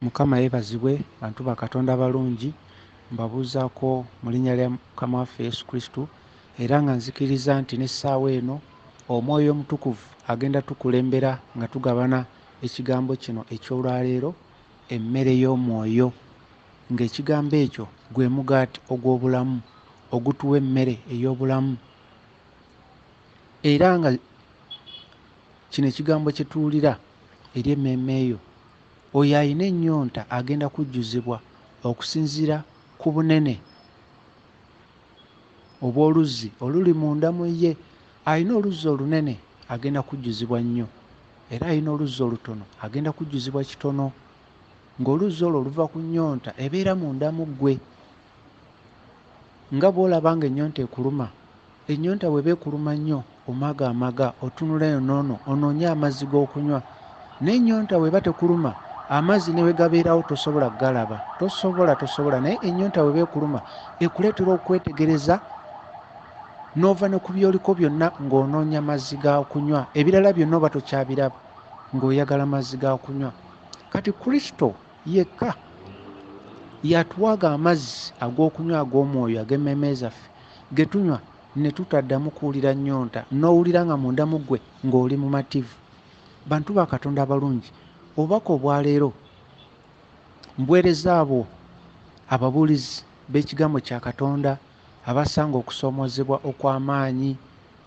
Mukama yeebazibwe bantu ba Katonda abalungi, mbabuuzaako mu linnya lya Mukama waffe Yesu Kristo, era nga nzikiriza nti n'essaawa eno Omwoyo Omutukuvu agenda tukulembera nga tugabana ekigambo kino eky'olwaleero, emmere y'omwoyo, ng'ekigambo ekyo gwe mugaati ogw'obulamu ogutuwa emmere ey'obulamu. Era nga kino ekigambo kye tuwulira eri emmeeme yo, oyo alina ennyonta agenda kujjuzibwa okusinziira ku bunene obw'oluzzi oluli munda mu ye. Alina oluzzi olunene agenda kujjuzibwa nnyo, era alina oluzzi olutono agenda kujjuzibwa kitono, ng'oluzzi olwo luva ku nnyonta ebeera munda mu ggwe. Nga bw'olaba ng'ennyonta ekuluma, ennyonta bw'eba ekuluma nnyo omagaamaga, otunula eno n'ono onoonye amazzi g'okunywa. Naye ennyonta bw'eba tekuluma, amazzi ne bwe gabeerawo tosobola kugalaba, tosobola, tosobola. Naye ennyonta bw'eba ekuluma ekuleetera okwetegereza n'ova ne ku by'oliko byonna ng'onoonya mazzi ga kunywa. Ebirala byonna oba tokyabiraba, ng'oyagala mazzi ga kunywa. Kati Kristo yekka y'atuwaaga amazzi ag'okunywa ag'omwoyo ag'emmeeme zaffe ge tunywa ne tutaddamu kuwulira nnyonta, n'owulira nga munda mu ggwe ng'oli mumativu. Bantu ba Katonda abalungi, obubaka obwaleero mbuweereza abo ababuulizi b'ekigambo kya Katonda abasanga okusoomoozebwa okw'amaanyi,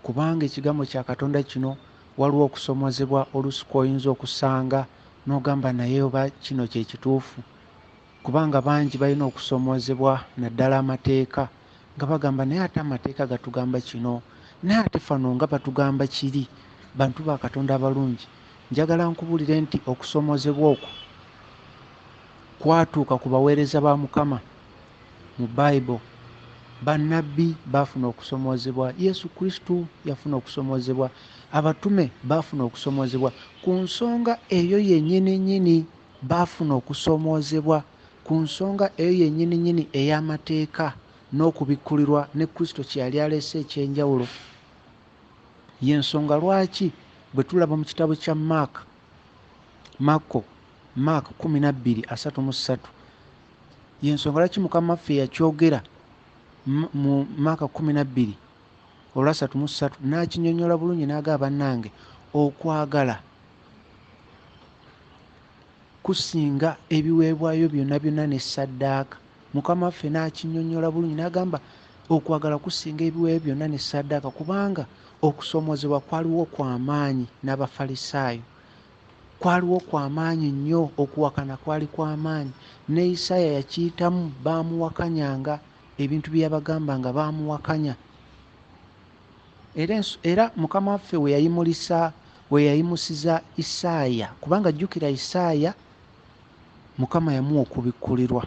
kubanga ekigambo kya Katonda kino waliwo okusoomoozebwa oluusi kw'oyinza okusanga n'ogamba naye oba kino kye kituufu, kubanga bangi balina okusoomoozebwa naddala amateeka, nga bagamba naye ate amateeka gatugamba kino, naye ate fano nga batugamba kiri. Bantu ba Katonda abalungi, njagala nkubuulire nti okusoomoozebwa okwo kwatuuka ku baweereza ba Mukama mu Bayibuli. Bannabbi baafuna okusoomoozebwa, Yesu Kristo yafuna okusoomoozebwa, abatume baafuna okusoomoozebwa ku nsonga eyo yennyini nnyini. Baafuna okusoomoozebwa ku nsonga eyo yennyini nnyini ey'amateeka n'okubikkulirwa ne Kristo kye yali aleese eky'enjawulo. Y'ensonga lwaki bwe tulaba mu kitabo kya Mark, Makko, Mark 12:33, y'ensonga lwaki Mukama waffe yakyogera mu Mark 12:33, n'akinnyonnyola bulungi n'agamba, bannange okwagala kusinga ebiweebwayo byonna byonna ne ssaddaaka. Mukama waffe n'akinnyonnyola bulungi n'agamba okwagala kusinga ebiweebwayo byonna ne ssaddaaka, kubanga okusoomoozebwa kwaliwo kwa maanyi n'Abafalisaayo, kwaliwo kwa maanyi nnyo, okuwakana kwali kwa maanyi. Ne Isaaya yakiyitamu, baamuwakanyanga, ebintu bye yabagambanga baamuwakanya. Era Mukama waffe we yayimusiza Isaaya, kubanga jjukira Isaaya Mukama yamuwa okubikkulirwa,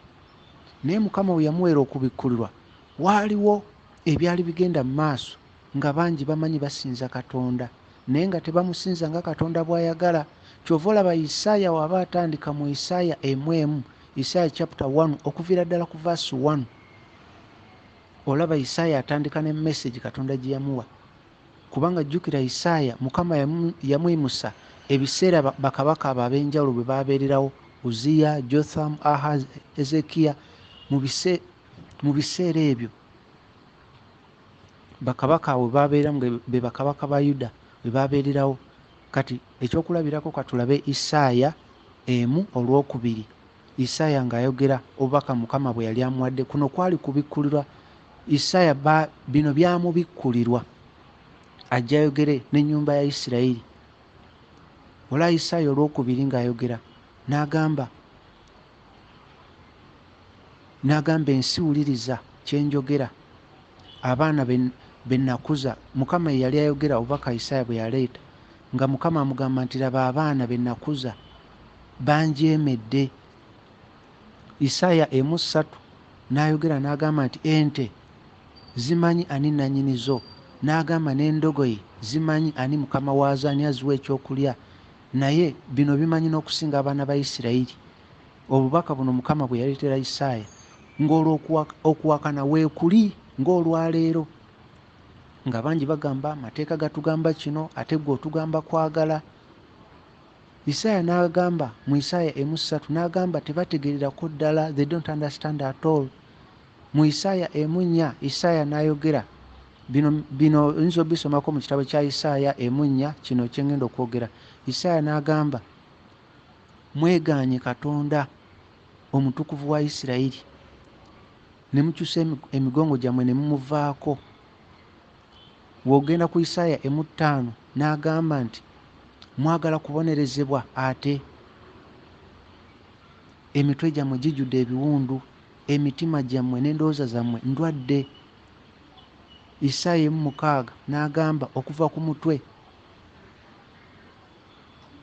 naye Mukama bwe yamuweera okubikkulirwa waaliwo ebyali bigenda mu maaso nga bangi bamanyi basinza Katonda, naye nga tebamusinza nga Katonda bw'ayagala. Ky'ova olaba Isaaya w'aba atandika mu Isaaya emu emu, Isaaya chapter 1 okuviira ddala ku verse 1, olaba Isaaya atandika ne message Katonda gye yamuwa. Kubanga jjukira Isaaya Mukama yamuyimusa ebiseera bakabaka abo ab'enjawulo bwe baabeererawo, Uziya, Jotham, Ahaz, Ezekiya, mu biseera ebyo bakabaka abo baabeera be bakabaka ba Yuda bwe baabeererawo. Kati ekyokulabirako katulabe Isaaya 1:2. Isaaya ng'ayogera obubaka Mukama bwe yali amuwadde. Kuno kwali kubikkulirwa Isaaya, bino byamubikkulirwa ajja ayogere n'ennyumba ya Isirayiri. Olwa Isaaya 2 ng'ayogera n'agamba ensi wuliriza kye njogera, abaana be nakuza. Mukama ye yali ayogera obubaka Isaaya bwe yaleeta, nga Mukama amugamba nti laba abaana be nakuza banjeemedde. Isaaya 1:3 n'ayogera n'agamba nti ente zimanyi ani nannyini zo, n'agamba n'endogoyi zimanyi ani mukama waazo, ani aziwa ekyokulya, naye bino bimanyi n'okusinga abaana ba Isirayiri. Obubaka buno Mukama bwe yaleetera Isaaya, ng'olwo okuwakana weekuli ng'olwaleero, nga bangi bagamba amateeka gatugamba kino, ate ggwe otugamba kwagala. Isaaya n'agamba mu Isaaya emu ssatu n'agamba tebategeererako ddala, they don't understand at all. Mu Isaaya emu nnya Isaaya n'ayogera bino, bino oyinza obisomako mu kitabo kya Isaaya emu nnya, kino kye ŋŋenda okwogera. Isaaya n'agamba mwegaanye Katonda omutukuvu wa Isirayiri ne mukyusa emigongo gyammwe ne mumuvaako. W'ogenda ku Isaaya emu ttaano n'agamba nti mwagala kubonerezebwa ate emitwe gyammwe gijjudde ebiwundu, emitima gyammwe n'endowooza zammwe ndwadde. Isaaya emu mukaaga n'agamba okuva ku mutwe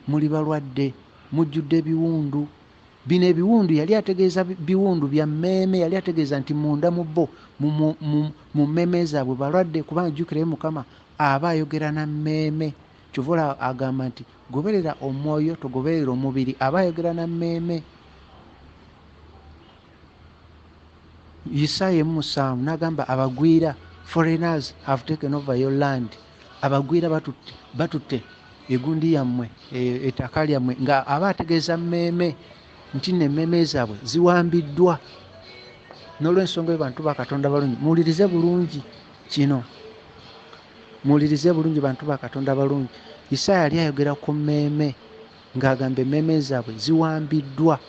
muli balwadde, mujjudde ebiwundu. Bino ebiwundu yali ategeeza biwundu bya mmeeme, yali ategeeza nti munda mu bo, mu mmeeme zaabwe balwadde, kubanga jjukirayo Mukama aba ayogera na mmeeme. Kyova olaba agamba nti goberera omwoyo togoberera omubiri, aba ayogera na mmeeme. Isaaya emu musanvu n'agamba abagwira, foreigners have taken over your land, abagwira batutte egundi yammwe, ettaka lyammwe, nga aba ategeeza mmeeme nti nno emmeeme zaabwe ziwambiddwa. N'olw'ensonga eyo bantu ba Katonda balungi, muwulirize bulungi kino, muwulirize bulungi bantu ba Katonda balungi. Isaaya yali ayogera ku mmeeme ng'agamba emmeeme zaabwe ziwambiddwa.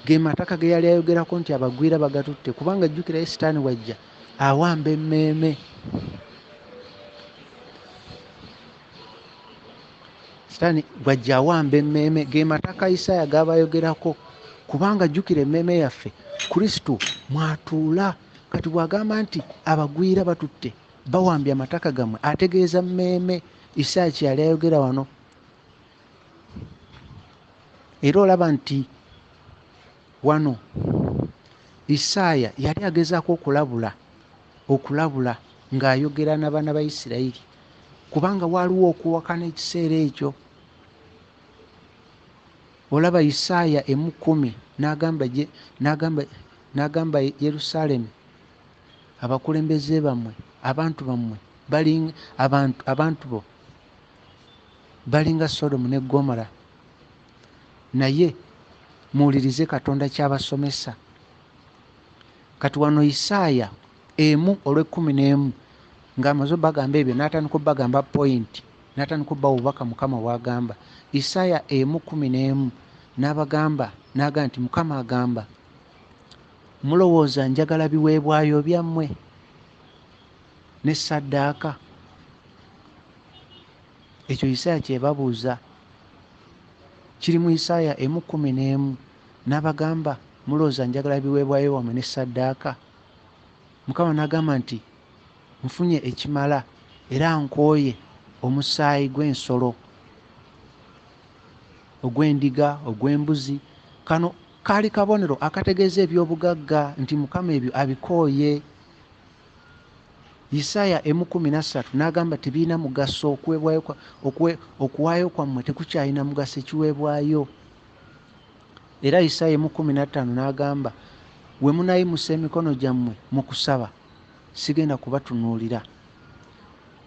Ge mataka ge yali ayogerako nti abagwira bagatutte, kubanga jjukirayo Sitaani wajja awamba emmeeme. Sitaani bw'ajja awamba emmeeme, ge mataka Isaaya g'aba ayogerako, kubanga jjukira emmeeme yaffe Kristo mw'atuula. Kati bw'agamba nti abagwira batutte bawambye amataka gammwe, ategeeza mmeeme. Isaaya kye yali ayogera wano. Era olaba nti wano Isaaya yali agezaako okulabula ng'ayogera n'abaana ba Isirayiri, kubanga waaliwo okuwakana ekiseera ekyo. Olaba Isaaya emu kkumi n'agamba Yerusaalemi, abakulembeze bammwe, abantu bammwe, abantu bo balinga Sodomu ne Gomora, naye muwulirize Katonda ky'abasomesa. Kati wano Isaaya emu olw'ekkumi n'emu ng'amaze obbagamba ebyo, n'atandika obbagamba point, n'atandika obbawa obubaka Mukama bw'agamba. Isaaya emu kkumi n'emu n'abagamba, n'agamba nti Mukama agamba, mulowooza njagala biweebwayo byammwe ne ssaddaaka? Ekyo Isaaya kye babuuza. Kiri mu Isaaya emu kkumi n'emu. N'abagamba, mulowooza njagala biweebwayo wammwe ne ssaddaaka? Mukama n'agamba nti nfunye ekimala era nkooye omusaayi gw'ensolo, ogw'endiga, ogw'embuzi. Kano kaali kabonero akategeeza eby'obugagga nti Mukama ebyo abikooye. Isaaya emu kkumi na ssatu n'agamba tebirina mugaso, okuwaayo kwammwe tekukyalina mugaso ekiweebwayo. Era Isaaya emu kkumi na ttaano n'agamba we munaayimusa emikono gyammwe mu kusaba sigenda kubatunuulira.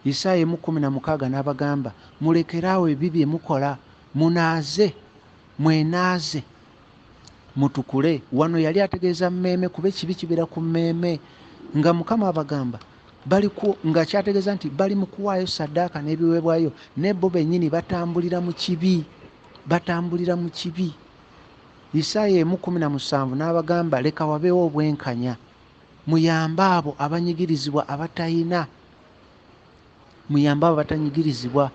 Isaaya emu kkumi na mukaaga n'abagamba mulekeraawo ebibi bye mukola, munaaze, mwenaaze, mutukule. Wano yali ategeeza mmeeme, kuba ekibi kibeera ku mmeeme. Nga Mukama abagamba nga kyategeeza nti bali mu kuwaayo ssaddaaka n'ebiweebwayo, naye bo bennyini batambulira mu kibi, batambulira mu kibi. Isaaya emu kkumi na musanvu n'abagamba leka wabeewo obwenkanya, muyambe abo abanyigirizibwa abatayina, muyambe abo abatanyigirizibwa.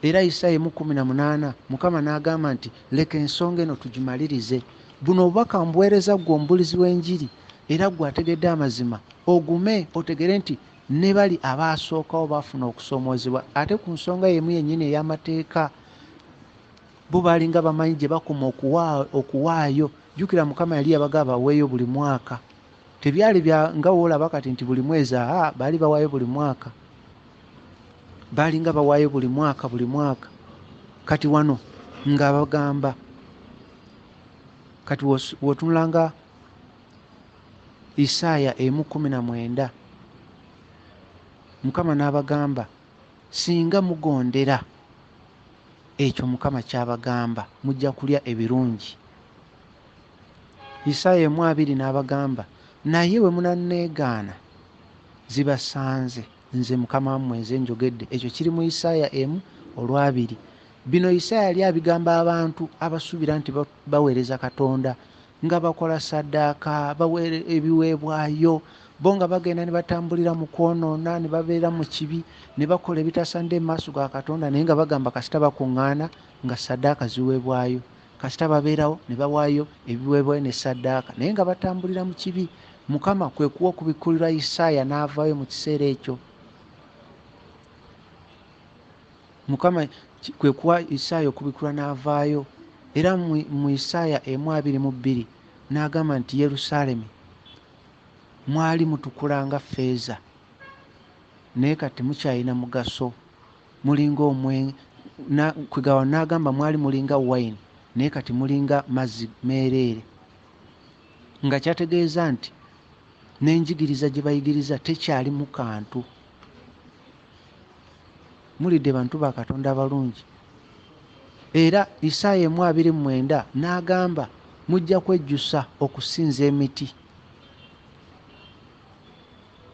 Era Isaaya emu kkumi na munaana Mukama n'agamba nti leka ensonga eno tugimalirize. Buno obubaka mbuweereza ggwe omubuulizi w'enjiri era ggwe ategedde amazima, ogume otegere nti ne bali abaasookawo baafuna okusoomoozebwa. Ate ku nsonga y'emu yennyini ey'amateeka, bo baalinga bamanyi gye bakoma okuwaayo. Jjukira Mukama yali yabagamba baweeyo buli mwaka. Tebyali bya nga woolaba kati nti buli mwezi, aa, baali bawaayo buli mwaka. Baalinga bawaayo buli mwaka, buli mwaka. Kati wano nga bagamba, kati w'otunulanga Isaaya emu kkumi na mwenda, Mukama n'abagamba singa mugondera Ekyo Mukama ky'abagamba, mujja kulya ebirungi. Isaaya emu abiri n'abagamba, naye bwe munanneegaana, zibasanze, nze Mukama wammwe nze njogedde. Ekyo kiri mu Isaaya emu olwabiri. Bino Isaaya yali abigamba abantu abasuubira nti baweereza Katonda, nga bakola ssaddaaka, bawa ebiweebwayo, bo nga bagenda ne batambulira mu kwonoona, ne babeera mu kibi, ne bakola ebitasaanidde mu maaso ga Katonda, naye nga bagamba kasita bakuŋŋaana nga ssaddaaka ziweebwayo, kasita babeerawo ne bawaayo ebiweebwayo ne ssaddaaka, naye nga batambulira mu kibi. Mukama kwe kuwa okubikkulirwa Isaaya n'avaayo mu kiseera ekyo. Mukama kwe kuwa Isaaya okubikkulirwa n'avaayo. Era mu Isaaya emu abiri mu bbiri n'agamba nti Yerusaalemi mwali mutukula nga ffeeza, naye kati temukyalina mugaso, mulinga omwenge. Kwegawa n'agamba mwali mulinga wine, naye kati mulinga mazzi meereere. Nga kyategeeza nti n'enjigiriza gye bayigiriza tekyalimu kantu. Mulidde bantu ba Katonda abalungi. Era Isaaya emu abiri mu mwenda n'agamba mujja kwejjusa okusinza emiti.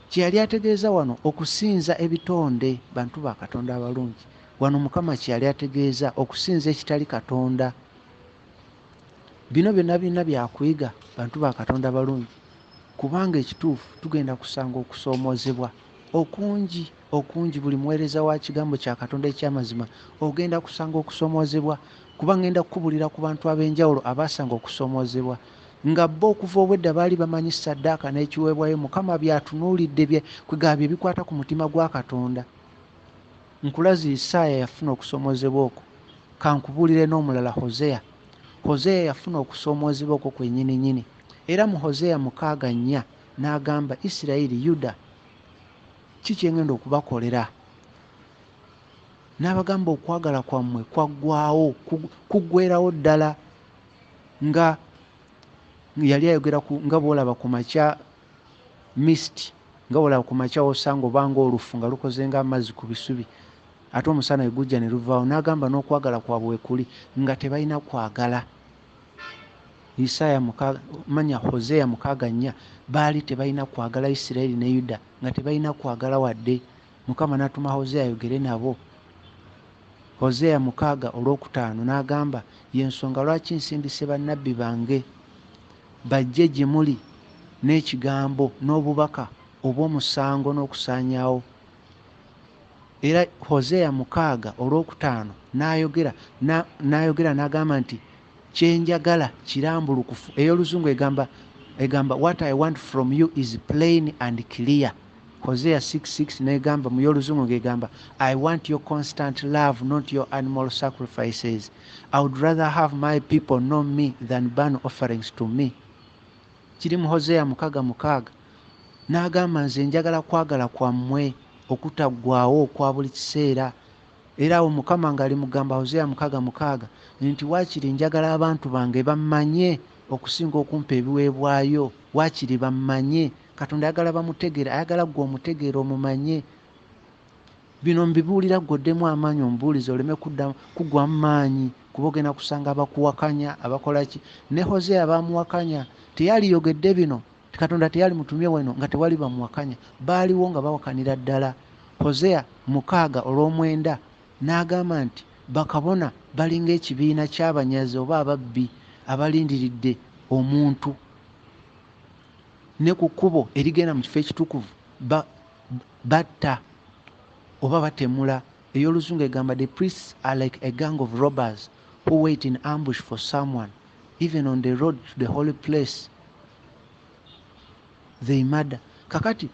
Kye yali ategeeza wano okusinza ebitonde, bantu ba Katonda abalungi. Wano Mukama kye yali ategeeza okusinza ekitali Katonda. Bino byonna byonna bya kuyiga, bantu ba Katonda balungi, kubanga ekituufu tugenda kusanga okusoomoozebwa okungi okungi. Buli muweereza wa kigambo kya Katonda eky'amazima ogenda kusanga okusoomoozebwa, kuba ngenda kukubulira ku bantu ab'enjawulo abaasanga okusoomoozebwa nga bo okuva obwedda baali bamanyi ssaddaaka n'ekiweebwayo Mukama by'atunuulidde bye kwegamba bye bikwata ku mutima gwa Katonda. Nkulaze Isaaya yafuna okusoomoozebwa okwo. Ka nkubuulire n'omulala, Hosea. Hosea yafuna okusoomoozebwa okwo kwennyininyini. Era mu Hosea 6:4 n'agamba, Isirayiri, Yuda, ki kye ŋŋenda okubakolera? N'abagamba okwagala kwammwe kwaggwaawo, kuggweerawo ddala. Nga yali ayogera ku, nga bw'olaba ku makya mist, nga bw'olaba ku makya w'osanga oba ng'olufu nga lukoze ng'amazzi ku bisubi, ate omusana we gujja ne luvaawo. N'agamba n'okwagala kwabwe we kuli, nga tebalina kwagala. Isaaya muka, manya Hosea 6:4, baali tebalina kwagala Isirayiri ne Yuda, nga tebalina kwagala wadde. Mukama n'atuma Hosea ayogere nabo. Hosea mukaaga olwokutaano n'agamba, y'ensonga lwaki nsindise bannabbi bange bajje gye muli n'ekigambo n'obubaka obw'omusango n'okusaanyaawo. Era Hosea mukaaga olwokutaano n'ayogera, n'ayogera n'agamba nti kye njagala kirambulukufu. Ey'oluzungu egamba, egamba what I want from you is plain and clear. Hosea 6:6 n'egamba mu y'oluzungu ng'egamba I want your constant love, not your animal sacrifices. I would rather have my people know me than burn offerings to me. Kiri mu Hosea 6:6. N'agamba nze njagala kwagala kwammwe okutaggwaawo okwa buli kiseera. Era awo Mukama ng'ali mugamba Hosea 6:6 nti waakiri njagala abantu bange bammanye okusinga okumpa ebiweebwayo. Waakiri bammanye. Katonda ayagala bamutegeere, ayagala ggwe omutegeere omumanye. Bino mbibuulira ggwe oddemu amaanyi omubuulizi oleme kuggwamu maanyi, kuba ogenda kusanga abakuwakanya, abakola ki. Ne Hosea baamuwakanya, teyaliyogedde bino, Katonda teyali mutumye weno nga tewali bamuwakanya, baaliwo nga bawakanira ddala. Hosea mukaaga olw'omwenda n'agamba nti bakabona balinga ekibiina ky'abanyazi oba ababbi abalindiridde omuntu, ne ku kkubo erigenda mu kifo ekitukuvu batta oba batemula. Ey'oluzungu egamba the priests are like a gang of robbers who wait in ambush for someone, even on the road to the holy place they murder. Kakati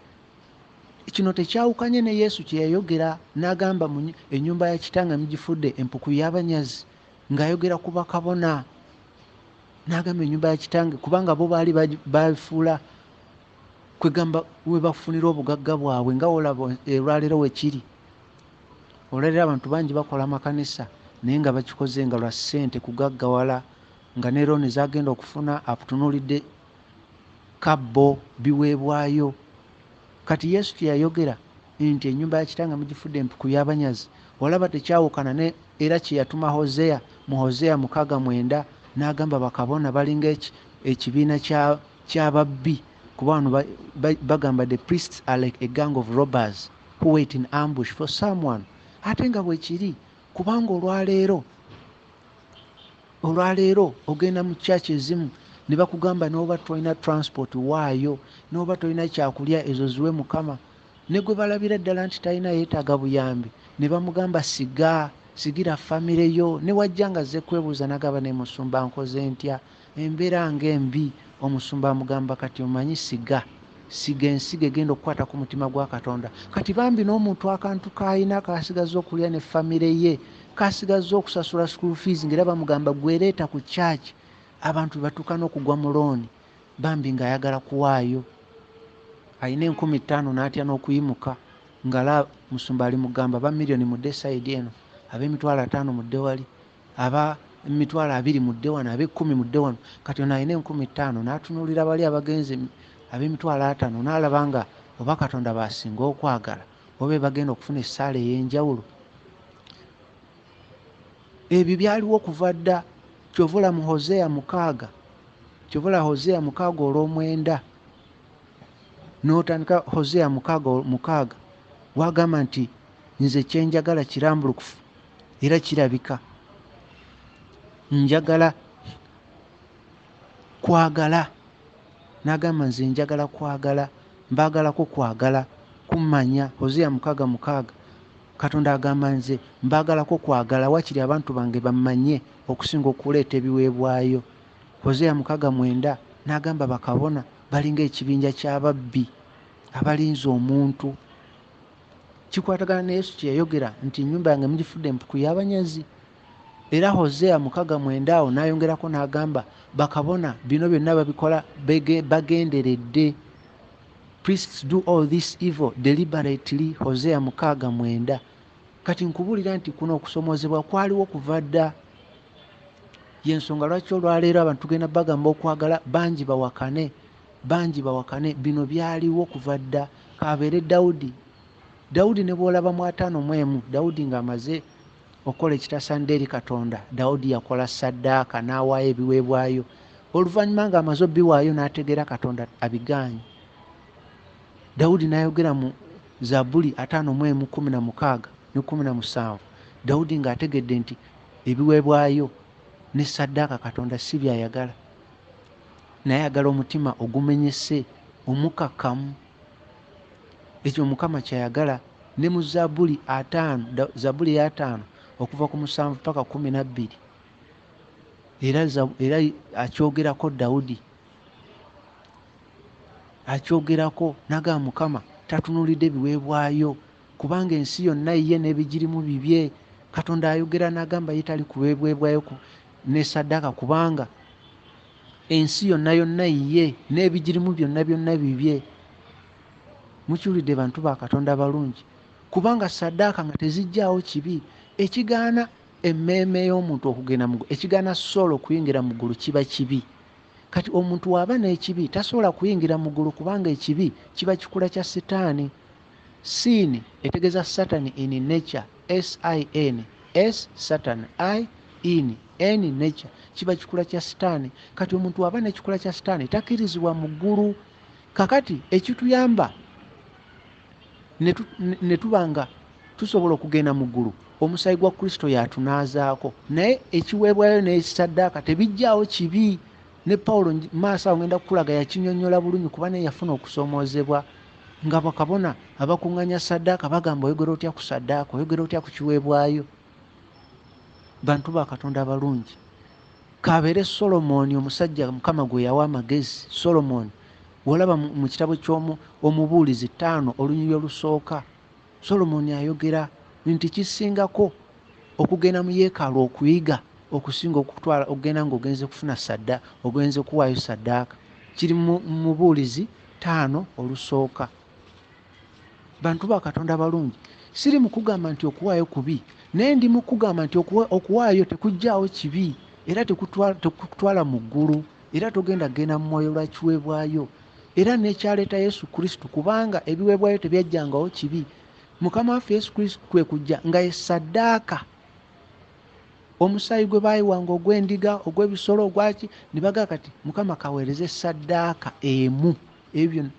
kino tekyawukanye ne Yesu kye yayogera n'agamba ennyumba ya kitange mugifudde empuku y'abanyazi, ng'ayogera ku bakabona. N'agamba ennyumba ya kitange kubanga bo baali bafuula kwegamba we bafunira obugagga bwabwe, nga olaba olwaleero we kiri. Olwaleero abantu bangi bakola amakanisa naye nga bakikoze nga lwa ssente kugaggawala, nga ne looni z'agenda okufuna atunuulidde kabbo biweebwayo. Kati Yesu kye yayogera nti ennyumba ya kitange mugifudde empuku y'abanyazi, olaba tekyawukana ne Era kye yatuma Hozeya mu Hozeya 6:9, n'agamba bakabona balinga ekibiina ky'ababbi, kuba wano bagamba the priests are like a gang of robbers who wait in ambush for someone. Ate nga bwe kiri, kubanga olwaleero ogenda mu church ezimu ne bakugamba n'oba tolina transport waayo, n'oba tolina kyakulya, ezo ziwe Mukama. Ne gwe balabira ddala nti talina yeetaaga buyambi, ne bamugamba siga, sigira famire yo. Ne wajja nga azze kwebuuza n'agamba ne musumba nkoze ntya, embeera ng'embi. Omusumba amugamba kati omanyi siga, siga ensigo egenda okukwata ku mutima gwa Katonda. Kati bambi n'omuntu akantu k'alina k'asigazza okulya ne famire ye, k'asigazza okusasula school fees, ng'era bamugamba gwe leeta ku church, abantu batuuka n'okugwa mu looni, bambi ng'ayagala kuwaayo. Alina 5000 n'atya n'okuyimuka, nga la musumba ali mugamba aba miliyoni mudde side eno, ab'emitwalo 50 mudde wali, aba 20,000 mudde wano, ab'ekumi mudde wano. Kati ono alina 5000 n'atunuulira bali abagenze ab'emitwalo 50, n'alaba nga oba Katonda b'asinga okwagala, oba bagenda okufuna essaala ey'enjawulo. Ebyo byaliwo okuva dda. Kyova mu Hozeya 6, kyova Hozeya 6:9, n'otandika Hozeya 6:6, wagamba nti nze kyenjagala kirambulukufu era kirabika, njagala kwagala. N'agamba nze njagala kwagala, mbaagalako kwagala kummanya. Hozeya 6:6, Katonda agamba nze mbaagalako kwagala, wakiri abantu bange bammanye okusinga okuleeta ebiweebwayo. Hozeya 6:9 n'agamba bakabona balinga ekibinja ky'ababbi abalinze omuntu. Kikwatagana ne Yesu kye yayogera nti ennyumba yange mugifudde empuku y'abanyazi. Era Hozeya 6:9 awo n'ayongerako n'agamba bakabona bino byonna babikola bagenderedde. Priests do all this evil deliberately. Hozeya 6:9. Kati nkubuulira nti kuno okusomoozebwa kwaliwo kuva dda. Y'ensonga lwaki olwaleero abantu tugenda bagamba okwagala, bangi bawakane, bangi bawakane. Bino byaliwo kuva dda. Kabeere Dawudi, Dawudi ne bw'olaba mu 51, Dawudi ng'amaze okukola ekitasaanidde eri Katonda, Dawudi yakola ssaddaaka n'awaayo ebiweebwayo. Oluvannyuma ng'amaze obbiwaayo n'ategeera Katonda abigaanye. Dawudi n'ayogera mu Zabbuli 51:16 ne 17, Dawudi ng'ategedde nti ebiweebwayo ne ssaddaaka Katonda si by'ayagala, naye ayagala omutima ogumenyese, omukakkamu. Ekyo Mukama ky'ayagala. Ne mu Zabbuli 50, Zabbuli 50 okuva ku 7 paka 12, era akyogerako Dawudi, akyogerako n'agamba Mukama tatunuulidde biweebwayo, kubanga ensi yonna ye n'ebigirimu bibye. Katonda ayogera n'agamba ye tali ku biweebwayo ne ssaddaaka, kubanga ensi yonna yonna ye n'ebigirimu byonna byonna bibye. Mukiwulidde bantu ba Katonda balungi, kubanga ssaddaaka nga teziggyaawo kibi, ekigaana emmeeme y'omuntu okugenda mu ggulu, ekigaana soul okuyingira mu ggulu kiba kibi. Kati omuntu bw'aba n'ekibi tasobola kuyingira mu ggulu, kubanga ekibi kiba kikula kya Sitaani. Sin etegeeza Satan in nature, S-I-N, S Satan, I in, N nature, kiba kikula kya Sitaani. Kati omuntu bw'aba n'ekikula kya Sitaani takkirizibwa mu ggulu. Kakati ekituyamba ne tuba nga tusobola okugenda mu ggulu, omusaayi gwa Kristo y'atunaazaako. Naye ekiweebwayo n'ekisaddaaka tebiggyaawo kibi. Ne Pawulo maaso awo ngenda kukulaga yakinyonnyola bulungi, kuba naye yafuna okusoomoozebwa nga bakabona abakuŋŋaanya ssaddaaka bagamba oyogera otya ku ssaddaaka, oyogera otya ku kiweebwayo. Bantu ba Katonda abalungi, kabeere Solomoni omusajja Mukama gwe yawa amagezi. Solomoni bw'olaba mu kitabo ky'Omubuulizi 5 olunyiriri olusooka, Solomoni ayogera nti kisingako okugenda mu yeekaalu okuyiga okusinga okutwala okugenda ng'ogenze kufuna sadda, ogenze kuwaayo saddaaka. Kiri mu Mubuulizi 5 olusooka. Bantu ba Katonda balungi, siri mu kugamba nti okuwaayo kubi, naye ndi mu kugamba nti okuwaayo tekuggyaawo kibi, era tekutwala mu ggulu, era togenda kugenda mu mwoyo lwa kiweebwayo. Era n'ekyaleeta Yesu Kristo, kubanga ebiweebwayo tebyajjangawo kibi, Mukama waffe Yesu Kristo kwe kujja nga ye ssaddaaka Omusaayi gwe baayiwanga ogw'endiga, ogw'ebisolo, ogwaki, ne bagamba kati Mukama kaweereze ssaddaaka emu, ebyo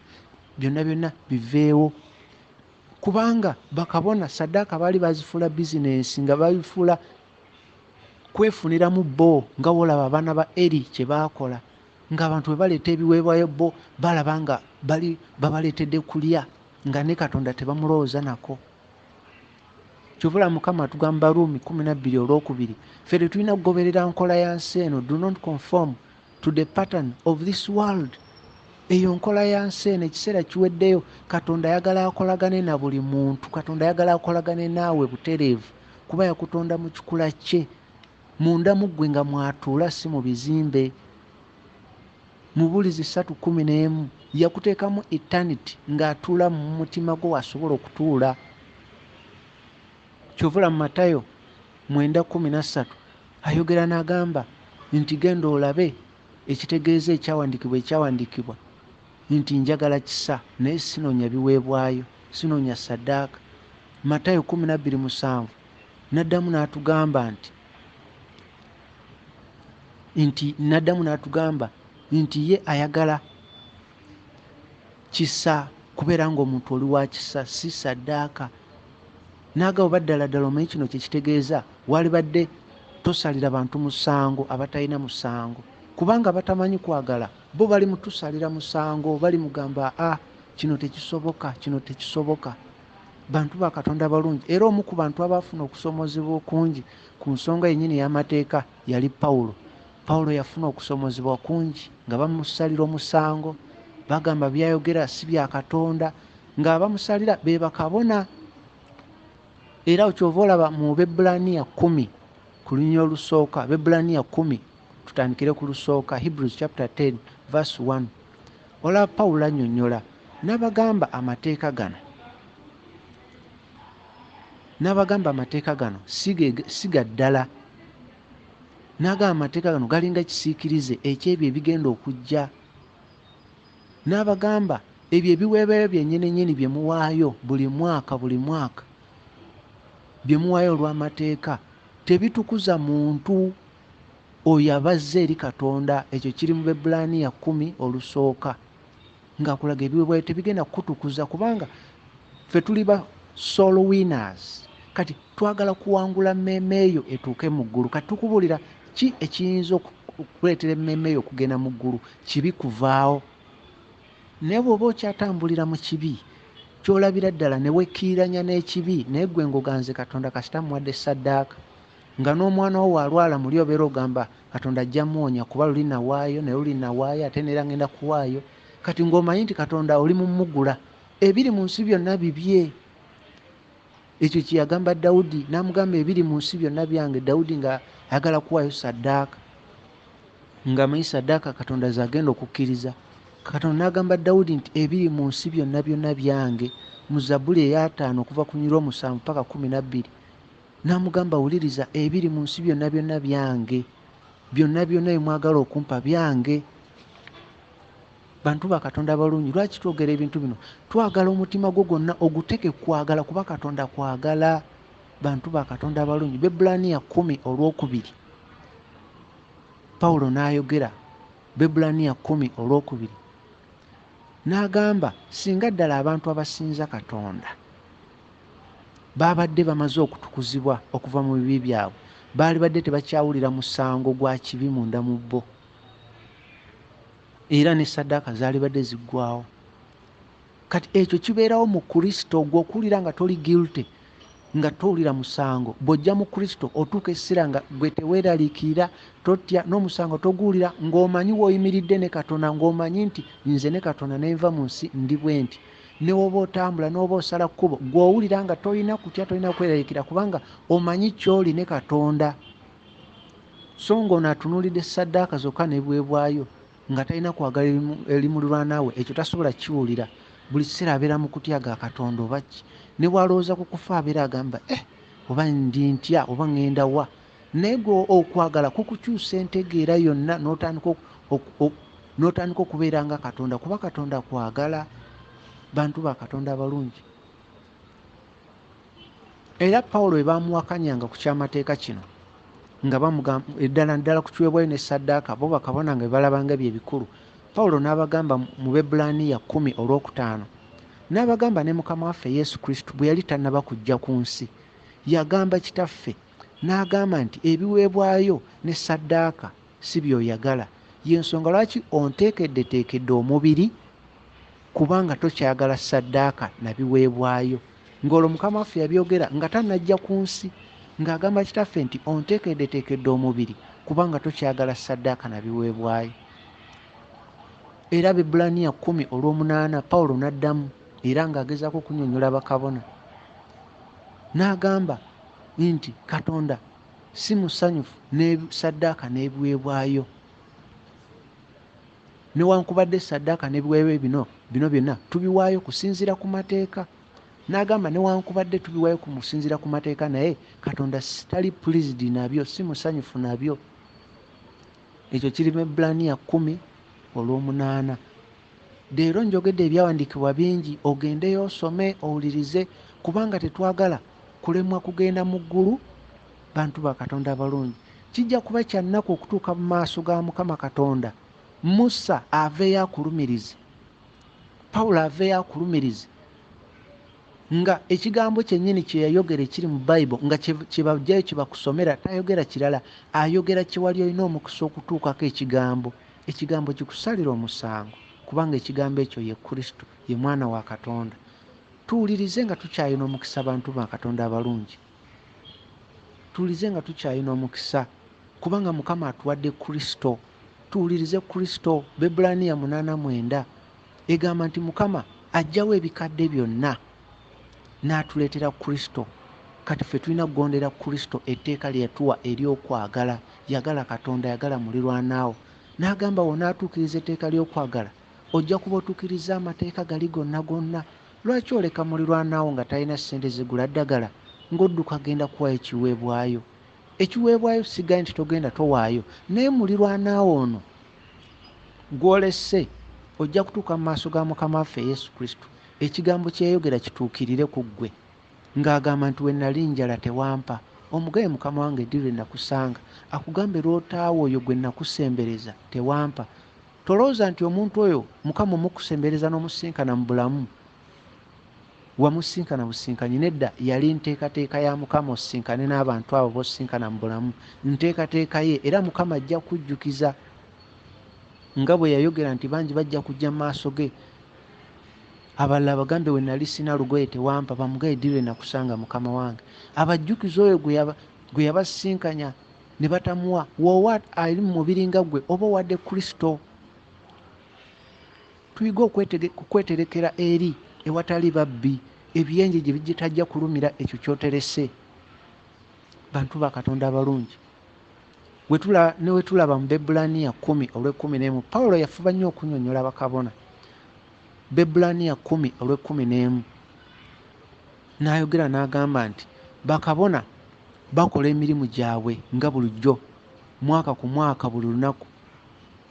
byonna byonna biveewo. Kubanga bakabona ssaddaaka baali bazifuula bizinensi, nga babifuula kwefuniramu bo, nga wolaba abaana ba Eri kye baakola, ng'abantu bwe baleeta ebiweebwayo bo balaba nga bali babaleetedde kulya, nga ne Katonda tebamulowooza nako. Kyova olaba Mukama atugamba Ruumi 12 olwokubiri, ffe tetulina kugoberera nkola ya nsi eno. Do not conform to the pattern of this world. Eyo nkola ya nsi eno, ekiseera kiweddeyo. Katonda ayagala akolagane na buli muntu. Katonda ayagala akolagane naawe butereevu, kuba yakutonda mu kikula kye, munda mu ggwe nga mwatuula, si mu bizimbe. Mubuulizi 3:11, yakuteekamu eternity ng'atuula mu mutima gwo, wasobola okutuula. Kyova olaba mu Matayo 9:13 ayogera n'agamba nti genda olabe ekitegeeza ekyawandiikibwa nti njagala kisa naye sinoonya biweebwayo, sinoonya ssaddaaka. Matayo 12:7 n'addamu n'atugamba nti ye ayagala kisa, kubeera ng'omuntu oli wa kisa, si ssaddaaka. N'agamba oba ddala ddala omanyi kino kye kitegeeza, walibadde tosalira bantu musango abatalina musango, kubanga batamanyi kwagala bo bali mutusalira musango, bali mugamba a kino tekisoboka, kino tekisoboka. Bantu ba Katonda balungi. Era omu ku bantu abaafuna okusoomozebwa okungi ku nsonga yennyini ey'amateeka yali Pawulo. Pawulo yafuna okusoomozebwa kungi nga bamusalira omusango, bagamba byayogera si bya Katonda, nga abamusalira be bakabona. Era kyova olaba mu Bebbulaniya 10 ku lunyiriri olusooka, Bebbulaniya 10, tutandikire ku lusooka, Hebrews chapter 10 verse 1, olaba Pawulo annyonnyola n'abagamba amateeka gano, n'abagamba amateeka gano si ga ddala. N'agamba amateeka gano galinga kisiikirize eky'ebyo ebigenda okujja. N'abagamba ebyo ebiweebwayo byennyini nnyini bye muwaayo buli mwaka, buli mwaka bye muwaayo olw'amateeka tebitukuza muntu oyo abazze eri Katonda. Ekyo kiri mu Bebbulaniya 10 olusooka, ng'akulaga ebiweebwayo tebigenda kukutukuza, kubanga ffe tuli ba soul winners. Kati twagala kuwangula mmeeme eyo etuuke mu ggulu. Kati tukubuulira ki ekiyinza okukuleetera emmeeme eyo okugenda mu ggulu? Kibi kuvaawo. Naye bw'oba okyatambulira mu kibi, ky'olabira ddala ne wekkiriranya n'ekibi, naye ggwe ng'oganze Katonda kasita muwadde ssaddaaka, nga n'omwana wo bw'alwala muli obeera ogamba Katonda ajja muwonya, kuba luli nawaayo, naye luli nawaayo, ate neera ngenda kuwaayo. Kati ng'omanyi nti Katonda oli mumugula, ebiri mu nsi byonna bibye. Ekyo kye yagamba Dawudi, n'amugamba ebiri mu nsi byonna byange. Dawudi nga ayagala kuwaayo ssaddaaka, ng'amanyi ssaddaaka Katonda z'agenda okukkiriza. Katonda n'agamba Dawudi nti ebiri mu nsi byonna byonna byange, mu Zabbuli ey'ataano okuva ku lunyiriri 7 paka 12, n'amugamba wuliriza, ebiri mu nsi byonna byonna byange, byonna byonna bye mwagala okumpa byange. Bantu ba Katonda balungi, lwaki twogera ebintu bino? Twagala omutima gwo gwonna oguteeke kwagala, kuba Katonda kwagala. Bantu ba Katonda balungi. Bebbulaniya 10 olwokubiri, Pawulo n'ayogera, Bebbulaniya 10 olwokubiri, n'agamba singa ddala abantu abasinza Katonda babadde bamaze okutukuzibwa okuva mu bibi byabwe, baali badde tebakyawulira musango gwa kibi munda mu bo, era ne ssaddaaka zaalibadde ziggwawo. Kati ekyo kibeerawo mu Kristo, gwe okuwulira nga toli guilty, nga towulira musango. Bw'ojja mu Kristo otuuka essira nga gwe teweeraliikirira, totya, n'omusango toguwulira, ng'omanyi w'oyimiridde ne Katonda, ng'omanyi nti nze ne Katonda nenva mu nsi ndi bwe nti. Ne woba otambula, n'oba osala kkubo, gw'owulira nga tolina kutya, tolina kweraliikirira, kubanga omanyi ky'oli ne Katonda. So ng'ono atunuulidde ssaddaaka zokka n'ebiweebwayo, nga talina kwagala eri muliraanwa we, ekyo tasobola kiwulira. Buli kiseera abeera mu kutya ga Katonda oba ki, ne bw'alowooza ku kufa abeera agamba oba ndi ntya, oba ŋŋenda wa. Naye gwe okwagala kukukyusa entegeera yonna, n'otandika okubeera nga Katonda, kuba Katonda kwagala. Bantu ba Katonda abalungi. Era Pawulo bwe baamuwakanyanga ku kyamateeka kino, Nga bamugamba eddala ddala ku kiweebwayo ne ssaddaaka, bo bakabona nga bebalabanga bye bikulu. Pawulo n'abagamba mu Baebbulaniya 10 olwokutaano, n'abagamba ne Mukama waffe Yesu Kristo bwe yali tannaba kujja ku nsi, yagamba Kitaffe n'agamba nti ebiweebwayo ne ssaddaaka si by'oyagala. Y'ensonga lwaki onteekeddeteekedde omubiri, kubanga tokyayagala ssaddaaka na biweebwayo. Ng'olwo Mukama waffe yabyogera nga tannajja ku nsi, ng'agamba Kitaffe nti onteekeddeteekedde omubiri kubanga tokyayagala ssaddaaka na biweebwayo. Era Abaebbulaniya 10 olw'omunaana Pawulo n'addamu era ng'agezaako okunnyonnyola bakabona, n'agamba nti Katonda si musanyufu ne ssaddaaka n'ebiweebwayo. Newankubadde ssaddaaka n'ebiweebwayo bino byonna tubiwaayo kusinziira ku mateeka. N'agamba newankubadde tubiwaayo kusinziira ku mateeka, naye Katonda tali pleased nabyo, si musanyufu nabyo. Ekyo kiri mu Abaebbulaniya 10 olw'omunaana. Leero njogedde ebyawandiikibwa bingi, ogendeyo osome owulirize, kubanga tetwagala kulemwa kugenda mu ggulu. Bantu ba Katonda abalungi, kijja kuba kya nnaku okutuuka mu maaso ga Mukama Katonda. Musa aveeyo akulumirize, Pawulo aveeyo akulumirize, nga ekigambo kyennyini kye yayogera ekiri mu Bayibuli, nga kye bajjayo kye bakusomera, tayogera kirala, ayogera kye wali olina omukisa okutuukako ekigambo. Ekigambo kikusalira omusango, kubanga ekigambo ekyo ye Kristo, ye Mwana wa Katonda. Tuwulirize nga tukyalina omukisa, bantu ba Katonda abalungi. Tuwulirize nga tukyalina omukisa, kubanga Mukama atuwadde Kristo. Tuwulirize Kristo. Baebbulaniya 8:9 egamba nti Mukama aggyawo ebikadde byonna n'atuleetera Kristo. Kati ffe tulina kugondera Kristo, etteeka lye yatuwa ery'okwagala. Yagala Katonda, yagala mulirwanaawo. N'agamba w'onaatuukiriza etteeka ly'okwagala, ojja kuba otuukiriza amateeka gali gonna gonna. Lwaki oleka mulirwanaawo nga talina ssente zigula ddagala, ng'odduka agenda kuwaayo ekiweebwayo? Ekiweebwayo sigaye nti togenda towaayo, naye mulirwanaawo ono gw'olese ojja kutuuka mu maaso ga Mukama waffe Yesu Kristo. Ekigambo kye yayogera kituukirire ku ggwe, ng'agamba nti we nali njala tewampa, omugaye Mukama wange ddi lwe nakusanga, akugambe lw'otaawa oyo gwe nakusembereza tewampa. Tolowooza nti omuntu oyo Mukama omukusembereza n'omusinkana mu bulamu, wamusinkana businkanyi. Nedda, yali nteekateeka ya Mukama osinkane n'abantu abo b'osinkana mu bulamu, nteekateeka ye. Era Mukama ajja kujjukiza nga bwe yayogera nti bangi bajja kujja mu maaso ge, abalala bagambe we nali sina lugoye tewampa, bamugaye ddi lwe nakusanga Mukama wange. Abajjukiza oyo gwe yabasinkanya ne batamuwa. W'owa ali mu mubiri nga ggwe oba owadde Kristo. Tuyige okweterekera eri ewatali babbi, ebiyenje gye bitajja kulumira ekyo ky'oterese. Bantu ba Katonda abalungi, ne we tulaba mu Baebbulaniya 10 olw'ekkumi n'emu, Pawulo yafuba nnyo okunnyonnyola bakabona. Baebbulaniya 10 olw'ekkumi n'emu n'ayogera n'agamba nti bakabona bakola emirimu gyabwe nga bulijjo, mwaka ku mwaka, buli lunaku.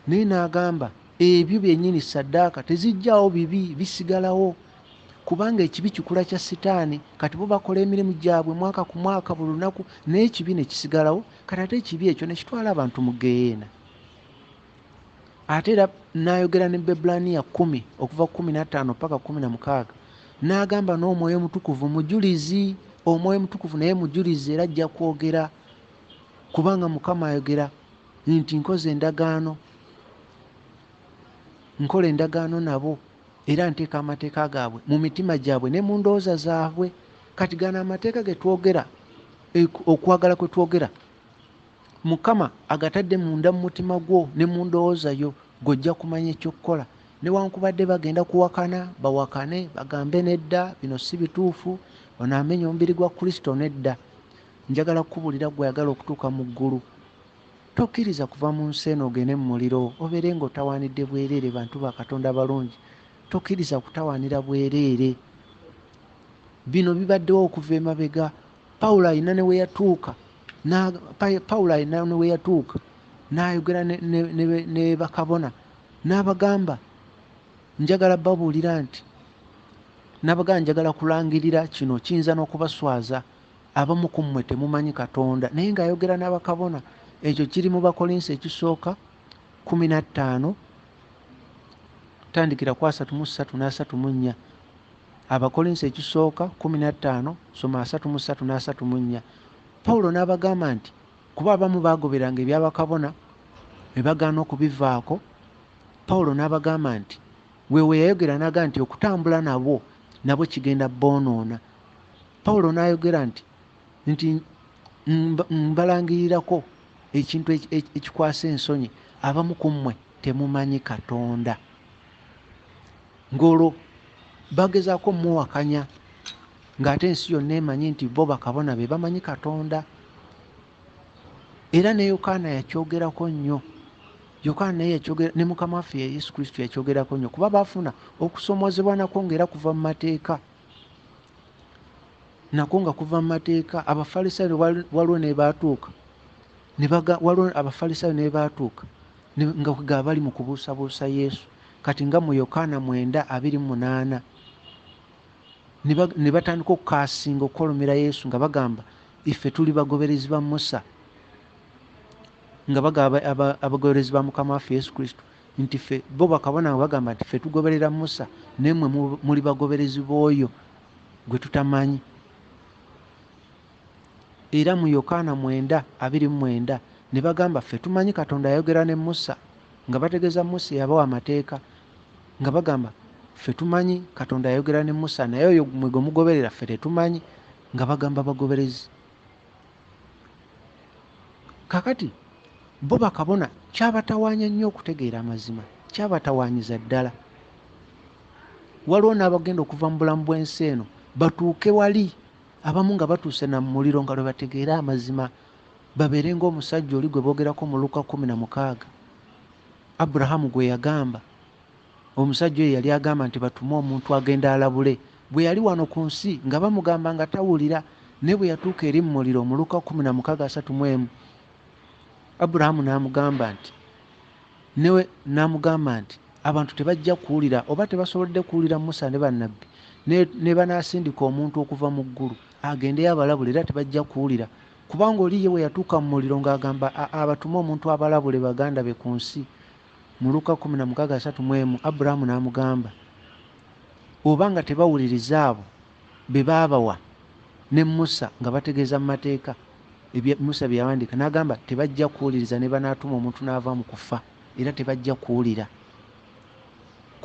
Naye n'agamba ebyo byennyini ssaddaaka tezijjaawo bibi, bisigalawo, kubanga ekibi kikula kya Sitaani. Kati bo bakola emirimu gyabwe mwaka ku mwaka, buli lunaku, naye ekibi ne kisigalawo. Kati ate ekibi ekyo ne kitwala abantu mu ggeyeena. Ate era n'ayogera ne Baebbulaniya 10 okuva 15 paka 16, n'agamba n'Omwoyo Omutukuvu mujulizi. Omwoyo Omutukuvu naye mujulizi, era ajja kwogera, kubanga Mukama ayogera nti nkoze endagaano, nkola endagaano nabo, era nteeka amateeka gaabwe mu mitima gyabwe ne mu ndowooza zaabwe. Kati gano amateeka ge twogera, okwagala kwe twogera, Mukama agatadde munda mu mutima gwo ne mu ndowooza yo, g'ojja kumanya ekyokukola. Newankubadde bagenda kuwakana, bawakane, bagambe nedda, bino si bituufu, ono amenya omubiri gwa Kristo, nedda. Njagala kukubuulira ggwe ayagala okutuuka mu ggulu, tokkiriza kuva mu nsi eno ogende mu muliro, obeere ng'otawaanidde bwereere. Bantu ba Katonda abalungi, tokkiriza kutawaanira bwereere. Bino bibaddewo okuva emabega. Pawulo alina ne we yatuuka, Pawulo alina ne we yatuuka n'ayogera ne bakabona, n'abagamba njagala babuulira nti, n'abagamba njagala kulangirira kino, kiyinza n'okubaswaza. Abamu ku mmwe temumanyi Katonda, naye ng'ayogera n'abakabona. Ekyo kiri mu Bakolinso ekisooka 15, tandikira ku 33 n'34. Abakolinso ekisooka 15, soma 33 n'34. Pawulo n'abagamba nti, kuba abamu baagoberanga eby'abakabona ne bagaana okubivaako, Pawulo n'abagamba nti, we we yayogera n'agamba nti okutambula nabo, nabo kigenda boonoona. Pawulo n'ayogera nti, nti mbalangirirako ekintu ekikwasa ensonyi, abamu ku mmwe temumanyi Katonda. Ng'olwo bagezaako omuwakanya, ng'ate ensi yonna emanyi nti bo bakabona be bamanyi Katonda. Era ne Yokaana yakyogerako nnyo. Yokaana naye yakyogera, ne Mukama waffe Yesu Kristo yakyogerako nnyo, kuba baafuna okusoomoozebwa nakwo ng'era kuva mu mateeka. Nakwo nga kuva mu mateeka. Abafalisaayo waliwo ne baatuuka, ne baga, waliwo Abafalisaayo ne baatuuka, ne, nga ga bali mu kubuusabuusa Yesu. Kati nga mu Yokaana 9:28, ne batandika okukaasinga okukolomera Yesu nga bagamba, iffe tuli bagoberezi ba Musa, nga bagamba abagoberezi ba Mukama waffe Yesu Kristo nti ffe, bo bakabona nga bagamba nti ffe tugoberera Musa, naye mmwe muli bagoberezi b'oyo gwe tutamanyi. Era mu Yokaana 9:29 ne bagamba ffe tumanyi Katonda yayogera ne Musa, nga bategeeza Musa eyabawa amateeka, nga bagamba ffe tumanyi Katonda yayogera ne Musa, naye oyo mmwe gwe mugoberera ffe tetumanyi, nga bagamba bagoberezi. Kaakati bo bakabona kyabatawaanya nnyo okutegeera amazima, kyabatawaanyiza ddala. Waliwo n'abagenda okuva mu bulamu bw'ensi eno batuuke wali, abamu nga batuuse na mu muliro nga lwe bategeera amazima, babeere ng'omusajja oli gwe boogerako mu Luka 16, Aburahamu gwe yagamba. Omusajja oyo yali agamba nti batume omuntu agenda alabule. Bwe yali wano ku nsi nga bamugamba nga tawulira, naye bwe yatuuka eri mu muliro mu Luka 16:31, Aburahamu n'amugamba nti, newe n'amugamba nti abantu tebajja kuwulira oba tebasobodde kuwulira Musa ne bannabbi, ne banaasindika omuntu okuva mu ggulu agendeyo abalabule, era tebajja kuwulira. Kubanga oli ye bwe yatuuka mu muliro ng'agamba abatume omuntu abalabule baganda be ku nsi. Mu Luka 16:31, Aburahamu n'amugamba, oba nga tebawuliriza abo be baabawa ne Musa nga bategeeza mu mateeka ebya Musa bye yawandiika, n'agamba tebajja kuwuliriza ne banaatuma omuntu n'ava mu kufa, era tebajja kuwulira.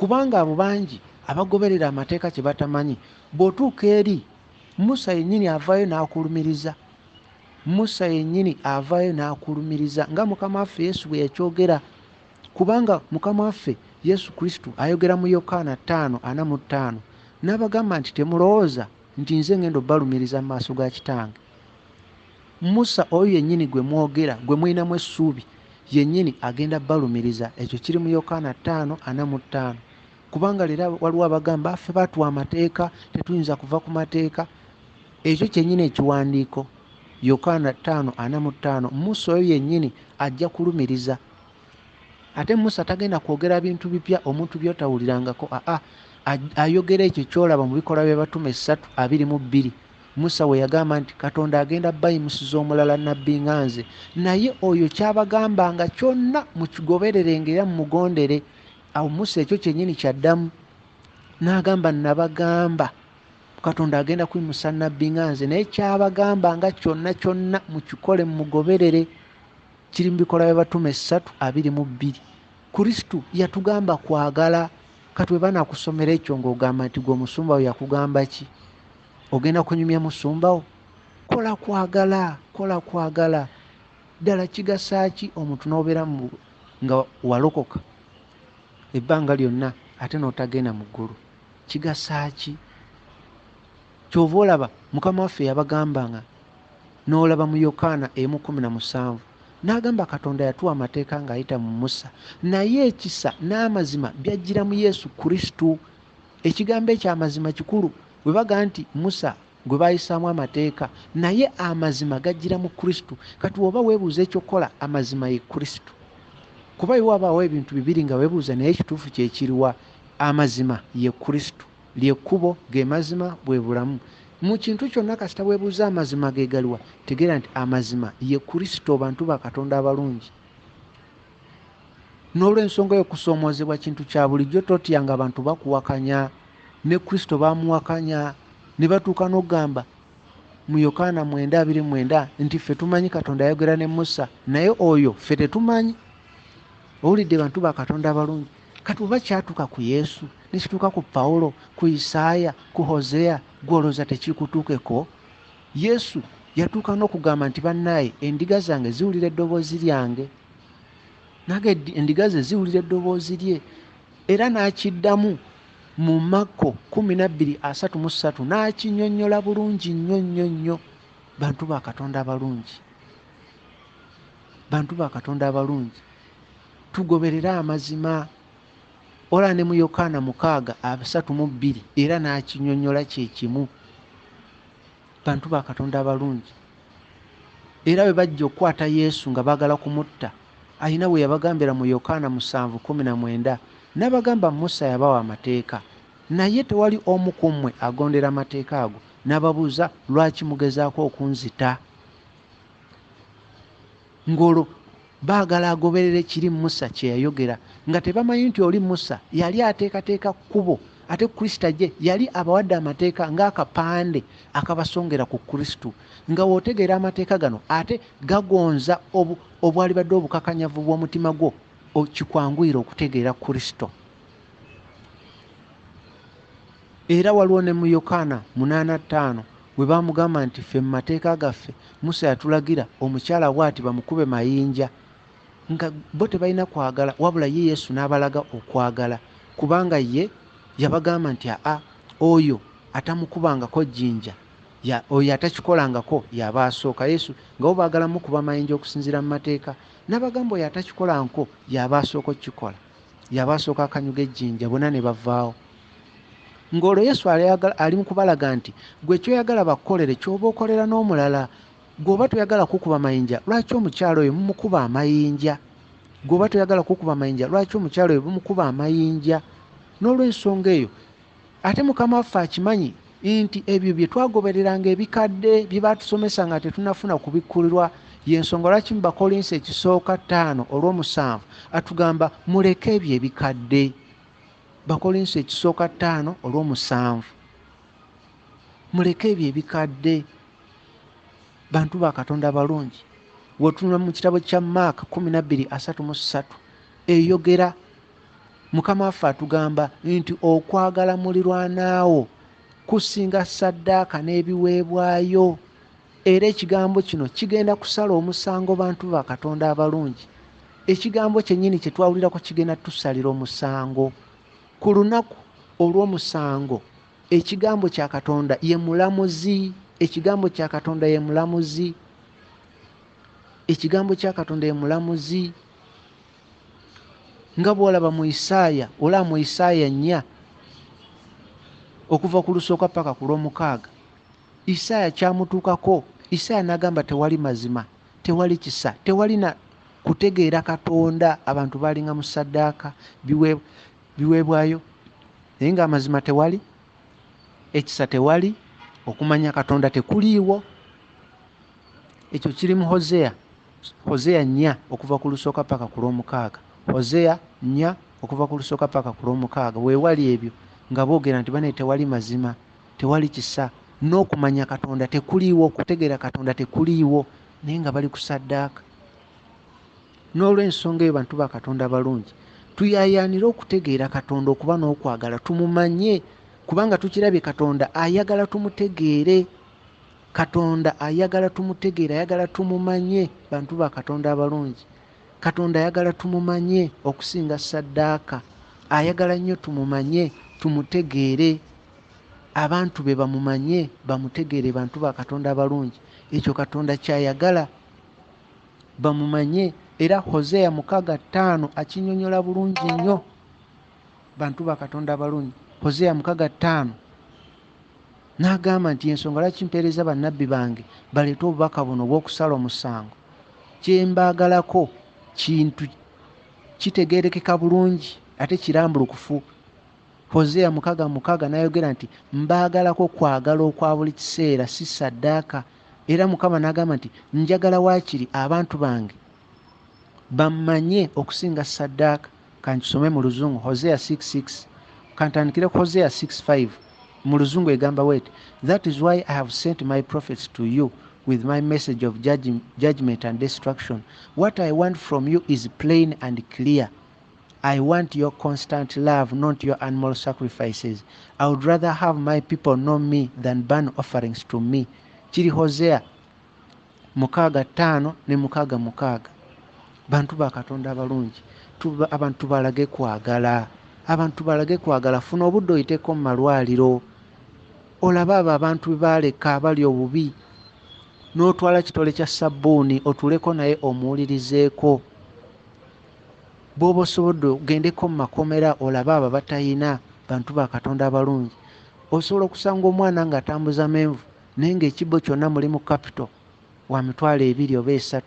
Kubanga abo bangi abagoberera amateeka kye batamanyi, bw'otuuka eri Musa yennyini avaayo n'akulumiriza. Musa yennyini avaayo n'akulumiriza nga Mukama waffe Yesu bwe yakyogera. Kubanga Mukama waffe Yesu Kristo ayogera mu Yokaana 5:45, n'abagamba nti temulowooza nti nze ngenda obbalumiriza mu maaso ga Kitange. Musa oyo yennyini gwe mwogera, gwe mulinamu essuubi, yennyini agenda bbalumiriza. Ekyo kiri mu Yokaana 5:45. Kubanga leero waliwo abagamba ffe baatuwa amateeka, tetuyinza kuva ku mateeka. Ekyo kyennyini ekiwandiiko Yokaana 5:45, Musa oyo yennyini ajja kulumiriza. Ate Musa tagenda kwogera bintu bipya omuntu by'otawulirangako. Aa, ayogera ekyo ky'olaba mu bikolwa by'abatume 3:22. Musa we yagamba nti Katonda agenda bayimusiza omulala nnabbi nga nze, naye oyo ky'abagambanga kyonna mukigobererenga era mumugondere. Awo Musa ekyo kyennyini kyaddamu n'agamba, nabagamba Katonda agenda kuyimusa nnabbi nga nze, naye ky'abagambanga kyonna kyonna mukikole mumugoberere. Kiri mu bikolwa by'abatume 3:22. Kristo yatugamba kwagala. Kati bwe banaakusomera ekyo ng'ogamba nti gwe omusumba wo yakugamba ki? Ogenda kunyumya musumba wo? Kola kwagala, kola kwagala. Ddala kigasa ki omuntu n'obeera nga walokoka ebbanga lyonna ate n'otagenda mu ggulu? Kigasa ki? Ky'ova olaba Mukama waffe yabagambanga, n'olaba mu Yokaana 1:17, n'agamba Katonda yatuwa amateeka ng'ayita mu Musa, naye ekisa n'amazima byajjira mu Yesu Kristo. Ekigambo ekyo amazima kikulu. Bwe bagamba nti Musa gwe baayisaamu amateeka, naye amazima gajjira mu Kristo. Kati bw'oba weebuuza ekyokukola, amazima ye Kristo. Kuba bwe wabaawo ebintu bibiri nga weebuuza naye ekituufu kye kiriwa, amazima ye Kristo. Lye kkubo, ge mazima, bwe bulamu. Mu kintu kyonna kasita weebuuza amazima ge galiwa, tegeera nti amazima ye Kristo, bantu ba Katonda abalungi. N'olw'ensonga eyo okusoomoozebwa kintu kya bulijjo, totya nga abantu bakuwakanya. Ne Kristo baamuwakanya ne batuuka n'okugamba mu Yokaana 9:29 nti ffe tumanyi Katonda ayogera ne Musa, naye oyo ffe tetumanyi. Owulidde bantu ba Katonda abalungi? Kati oba kyatuuka ku Yesu, ne kituuka ku Pawulo, ku Isaaya, ku Hozeya, ggwe olowooza tekiikutuukeko? Yesu yatuuka n'okugamba nti bannaaye endiga zange ziwulira eddoboozi lyange. Nange endiga ze ziwulira eddoboozi lye. Era n'akiddamu mu Makko 12:33 n'akinnyonnyola bulungi nnyo nnyo nnyo. Bantu ba Katonda abalungi, bantu ba Katonda abalungi, tugoberere amazima. Olaba ne mu Yokaana 6:32 era n'akinnyonnyola kye kimu. Bantu ba Katonda abalungi. Era bwe bajja okukwata Yesu nga baagala kumutta, alina we yabagambira mu Yokaana 7:19 n'abagamba Musa yabawa amateeka, naye tewali omu ku mmwe agondera amateeka ago. N'ababuuza, lwaki mugezaako okunzita? Ng'olwo baagala agoberere kiri Musa kye yayogera, nga tebamanyi nti oli Musa yali ateekateeka kkubo, ate Kristo ajje yali abawadde amateeka ng'akapande akabasongera ku Kristo. Nga w'otegeera amateeka gano ate gagonza obwalibadde obukakanyavu bw'omutima gwo, kikwanguyira okutegeera Kristo. Era waliwo ne mu Yokaana 8:5 we baamugamba nti ffe mu mateeka gaffe Musa yatulagira omukyala bw'ati bamukube mayinja, nga bo tebalina kwagala, wabula ye Yesu n'abalaga okwagala, kubanga ye yabagamba nti aa oyo atamukubangako jjinja, oyo atakikolangako y'aba asooka. Yesu nga bo baagala mukuba mayinja okusinziira mu mateeka, n'abagamba oyo atakikolangako y'aba asooka okukikola, y'aba asooka akanyuga ejjinja, bonna ne bavaawo. Ng'olwo Yesu ali mu kubalaga nti gwe ky'oyagala bakukolere ky'oba okolera n'omulala. Gw'oba toyagala kukuba mayinja, lwaki omukyala oyo mumukuba amayinja? Gw'oba toyagala kukuba mayinja, lwaki omukyala oyo mumukuba amayinja? N'olw'ensonga eyo, ate Mukama waffe akimanyi nti ebyo bye twagobereranga ebikadde bye baatusomesa nga tetunnafuna kubikkulirwa, y'ensonga lwaki mu Bakolinso ekisooka 5:7 atugamba muleke ebyo ebikadde. Bakolinso ekisooka 5:7, muleke ebyo ebikadde. Bantu ba Katonda balungi. W'otunula mu kitabo kya Maaka 12:33 eyogera Mukama waffe atugamba nti okwagala mulirwanaawo kusinga ssaddaaka n'ebiweebwayo. Era ekigambo kino kigenda kusala omusango bantu ba Katonda abalungi. Ekigambo kyennyini kye twawulirako kigenda tusalira omusango. Ku lunaku olw'omusango, ekigambo kya Katonda ye mulamuzi. Ekigambo kya Katonda ye mulamuzi. Ekigambo kya Katonda ye mulamuzi. Nga bw'olaba mu Isaaya, olaba mu Isaaya 4 okuva ku lusooka paka ku lw'omukaaga. Isaaya kyamutuukako, Isaaya n'agamba tewali mazima, tewali kisa, tewali na kutegeera Katonda. Abantu baalinga mu ssaddaaka biweebwayo, naye ng'amazima tewali, ekisa tewali, okumanya Katonda tekuliiwo. Ekyo kiri mu Hozeya, Hozeya 4 okuva ku lusooka paka ku lw'omukaaga. Hozeya 4 okuva ku lusooka paka ku lw'omukaaga. Weewali ebyo nga boogera nti bane tewali mazima, tewali kisa, n'okumanya Katonda tekuliiwo, okutegeera Katonda tekuliiwo, naye nga bali ku ssaddaaka. N'olw'ensonga eyo bantu ba Katonda balungi, tuyaayaanire okutegeera Katonda, okuba n'okwagala tumumanye, kubanga tukirabye Katonda ayagala tumutegeere. Katonda ayagala tumutegeere, ayagala tumumanye. Bantu ba Katonda abalungi, Katonda ayagala tumumanye okusinga ssaddaaka. Ayagala nnyo tumumanye, tumutegeere, abantu be bamumanye, bamutegeere. Bantu ba Katonda abalungi, ekyo Katonda ky'ayagala, bamumanye. Era Hozeya 6:5 akinnyonnyola bulungi nnyo. Bantu ba Katonda abalungi, Hozeya 6:5 n'agamba nti ensonga lwaki mpeereza bannabbi bange baleete obubaka buno obw'okusala omusango, kye mbaagalako kintu kitegeerekeka bulungi ate kirambulukufu. Hozeya 6:6 n'ayogera nti mbaagalako kwagala okwa buli kiseera, si saddaaka. Era Mukama n'agamba nti njagala waakiri abantu bange bammanye okusinga saddaaka. Kankisome mu Luzungu, Hosea 6:6. Kantandikire ku Hosea 6:5. Mu Luzungu egamba bweti, that is why I have sent my prophets to you with my message of judgment and destruction. What I want from you is plain and clear. I want your constant love, not your animal sacrifices. I would rather have my people know me than burn offerings to me. Kiri Hosea 6:5 ne 6:6. Bantu ba Katonda abalungi, abantu balage kwagala, abantu balage kwagala. Funa obudde oyiteko mu malwaliro, olabe abo abantu be baaleka abali obubi, n'otwala kitole kya sabbuuni otuuleko naye omuwulirizeeko. Bw'oba osobodde ogendeko mu makomera olabe abo abatayina. Bantu ba Katonda abalungi, osobola okusanga omwana ng'atambuza menvu naye ng'ekibbo kyonna mulimu capital wa 20,000 oba 3,000,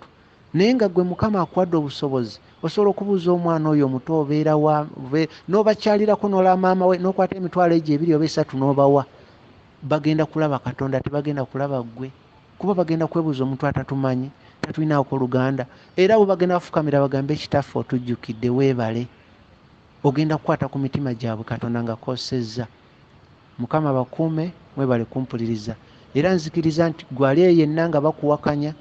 naye nga gwe Mukama akuwadde obusobozi osobola okubuuza omwana oyo omuto obeera wa, n'obakyalirako n'olaba maama we, n'okwata 20,000 oba 3,000 n'obawa. Bagenda kulaba Katonda, tebagenda kulaba ggwe, kuba bagenda kwebuuza omuntu atatumanyi, tatulinaako luganda. Era bo bagenda bafukamira bagambe kitaffe otujjukidde, weebale. Ogenda kukwata ku mitima gyabwe Katonda nga kosezza. Mukama bakuume, mwebale kumpuliriza. Era nzikiriza nti gwe ali eyo yenna nga bakuwakanya,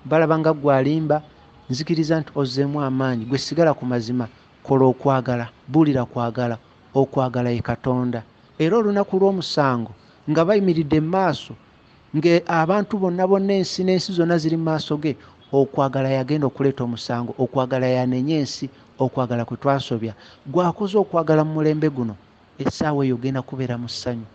balaba nga gwe alimba, nzikiriza nti ozzeemu amaanyi. Gwe sigala ku mazima, kola okwagala, buulira kwagala, okwagala ye Katonda. Era olunaku lw'omusango nga bayimiridde mu maaso, ng'abantu bonna bonna ensi n'ensi zonna ziri mu maaso ge, okwagala yagenda okuleeta omusango, okwagala yanenya ensi, okwagala kwe twasobya. Gwe akoze okwagala mu mulembe guno, essaawa eyo ogenda kubeera mu ssanyu,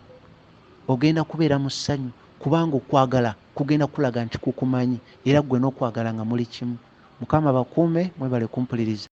ogenda kubeera mu ssanyu, kubanga okwagala kugenda kulaga nti kukumanyi, era ggwe n'okwagala nga muli kimu. Mukama bakuume, mwebale kumpuliriza.